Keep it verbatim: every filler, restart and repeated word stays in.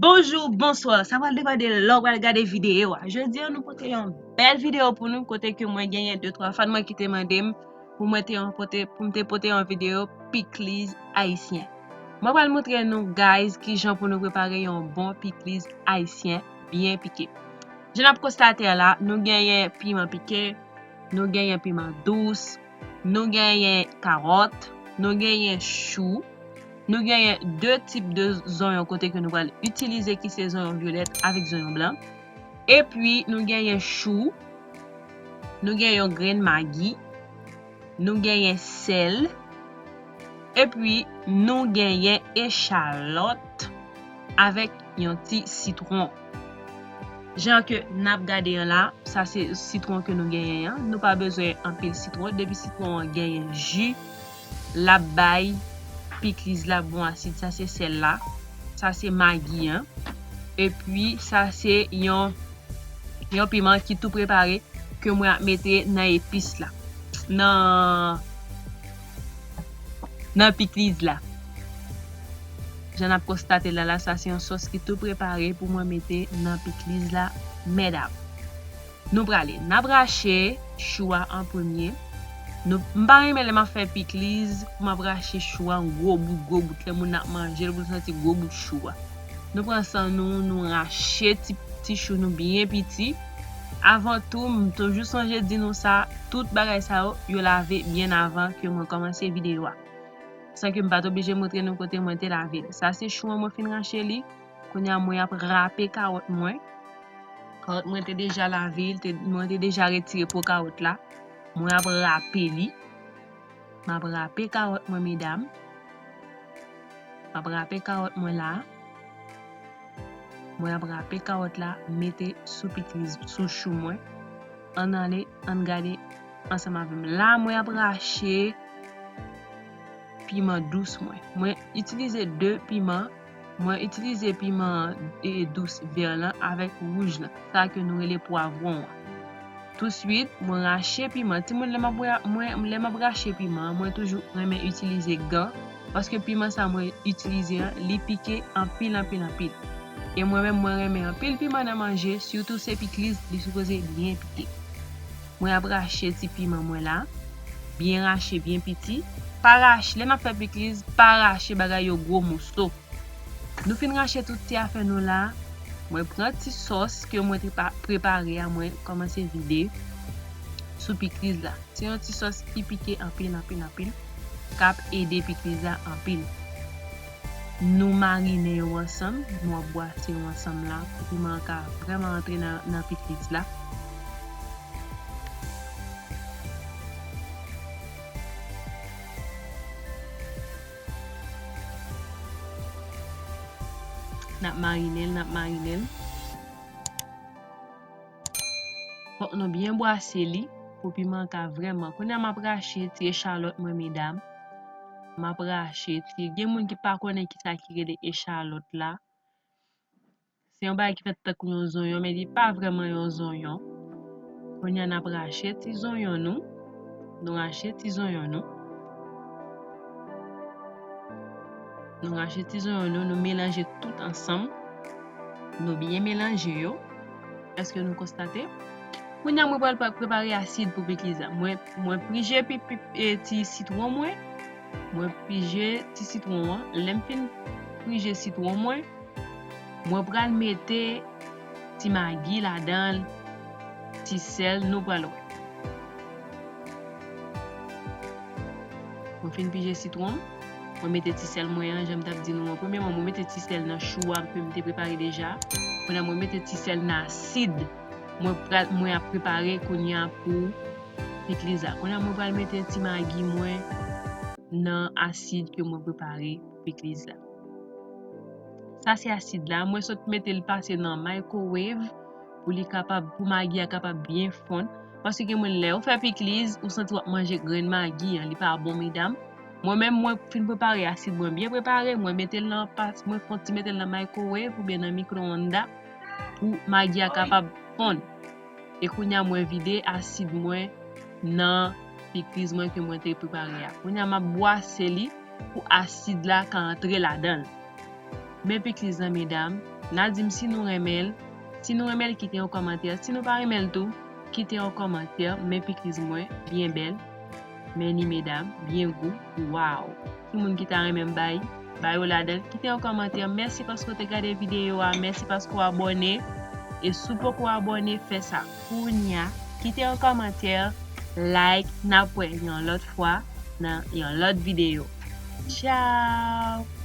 Bonjou, bonswa. Sa pral depann de lè w pral gade videyo a. Jodi a, nou pote yon bèl videyo pou nou, kote ke mwen genyen de twa fan mwen ki te mande m pou mwen te yon pote, pou m te pote yon videyo pikliz ayisyen. Mwen pral montre nou, guys, kijan pou nou prepare yon bon pikliz ayisyen byen pike. Jan n ap konstate a la, nou genyen piman pike, nou genyen piman dous, nou genyen kawòt, nou genyen chou, nou genyen de tip de zonyon kote ke nou pral itilize ki se zonyon vyolèt avèk zonyon blan. Epi nou genyen chou, nou genyen yon grenn magi, nou genyen sèl, epi nou genyen echalòt avèk yon ti sitwon. Jan ke n ap gade an la, sa se sitwon ke nou genyen an. Nou pa bezwen anpil sitwon. Depi sitwon an genyen ji, l ap bay pikliz la bon asid. Sa se sèl la. Sa se magi an. Epi sa se yon, yon piman ki tou prepare ke mwen ap mete nan epis la. Nan, nan pikliz la. Jan n ap konstate la, la, sa se yon sòs ki tou prepare pou mwen mete nan pikliz la, medam. Nou prale, n ap rache chou a an premye. Nou, m pa renmen lè m ap fè pikliz, pou m ap rache chou a an gwo bout, gwo bout. Lè moun nan ap manje l, pou l santi gwo bout chou a. Nou pran san nou, nou rache ti, ti chou nou byen piti. Avan tou, m toujou sonje di nou sa, tout bagay sa yo, yo lave byen avan ke mwen kòmanse videyo a. San ke m pa t oblije montre nou kote mwen te lave l. Sa se chou an mwen fin rache li. Kounye a mwen ap rape kawòt mwen. Kawòt mwen te deja lave, te, mwen te deja retire po kawòt la. Mwen ap rape li. M ap rape kawòt mwen, medam. M ap rape kawòt mwen la. Mwen ap rape kawòt la, mete sou pikliz, sou chou mwen. Ann ale, ann gade ansanm avè m. La, mwen ap rache piman dous mwen. Mwen itilize de piman. Mwen itilize piman, e, dous vè lan avèk wouj lan. Sa ke nou rele pwavwon an. Touswit, mwen rache piman. Timoun, lè m ap ra-, mwen, lè m ap rache piman, mwen toujou renmen itilize gan, paske piman sa mwen itilize an, li pike anpil, anpil, anpil. E mwen menm, mwen renmen anpil piman nan manje, sitou se pikliz, li sipoze byen pike. Mwen ap rache ti piman mwen la, byen rache, byen piti. Pa rache, lè n ap fè pikliz, pa rache bagay yo gwo moso. Nou fin rache tout ti afè nou la. Mwen pran ti sòs ke mwen te pa-, prepare a, mwen kòmanse vide sou pikliz la. Se yon ti sòs ki pike anpil, anpil, anpil, k ap ede pikliz la anpil. Nou marine yo ansanm, nou ap bwase yo ansanm la, pou piman an ka vrèman antre nan, nan pikliz la. N ap marine l, n ap marine l. Fòk nou byen bwase li pou piman an ka vrèman. Kounye a m ap rache ti echalòt mwen, medam. M ap rache ti, gen moun ki pa konnen kisa ki rele echalòt la. Se yon bagay ki fèt tankou yon zonyon, men li pa vrèman yon zonyon. Kounye a n ap rache ti zonyon nou. Nou rache ti zonyon nou. Nou rache ti zonyon nou, nou melanje tout ansanm. Nou byen melanje yo. Èske nou konstate? Kounye a mwen pral pa-, prepare asid pou pikliz la. Mwen, mwen pije pi, pi, e, ti sitwon mwen. Mwen pije ti sitwon an. Lè m fin pije sitwon mwen, mwen pral mete ti magi ladan l, ti sèl, nou pral wè. Mwen fin pije sitwon, mwen mete ti sèl mwen an, jan m t ap di nou an. Premyèman, mwen mete ti sèl nan chou a ke m te prepare deja. Kounye a, mwen mete ti sèl nan asid mwen pral, mwen ap prepare kounye a pou pikliz la. Kounye a, mwen pral mete ti magi mwen nan asid ke mwen prepare pou pikliz la. Sa se asid la. Mwen sot mete l pase nan microwave pou li kapab, pou magi a kapab byen fonn. Paske gen moun lè ou fè pikliz, ou santi w ap manje grenn magi an, li pa bon, medam. Mwen menm, mwen fin prepare asid mwen byen prepare, mwen mete l nan pas, mwen fon ti mete l nan microwave oubyen nan mikwonda pou magi a kapab fonn. E kounye a mwen vide asid mwen nan pikliz mwen ke mwen te prepare a. Kounye a m ap bwase li pou asid la ka antre ladan l. Men pikliz lan, medam, N a di m si nou renmen l. Si nou renmen l, kite yon kòmantè. Si nou pa renmen l tou, kite yon kòmantè. Men pikiz mwen, byen bèl. Men ni medam, byen gou. Waw! Ki moun ki ta renmen m bay? Ba yo ladan l. Kite yon kòmantè. Mèsi paske w te gade videyo a. Mèsi paske w abòne. E si w poko abòne, fè sa kounya. Kite yon kòmantè, like. N ap wè yon lòt fwa nan yon lòt videyo. Tchao!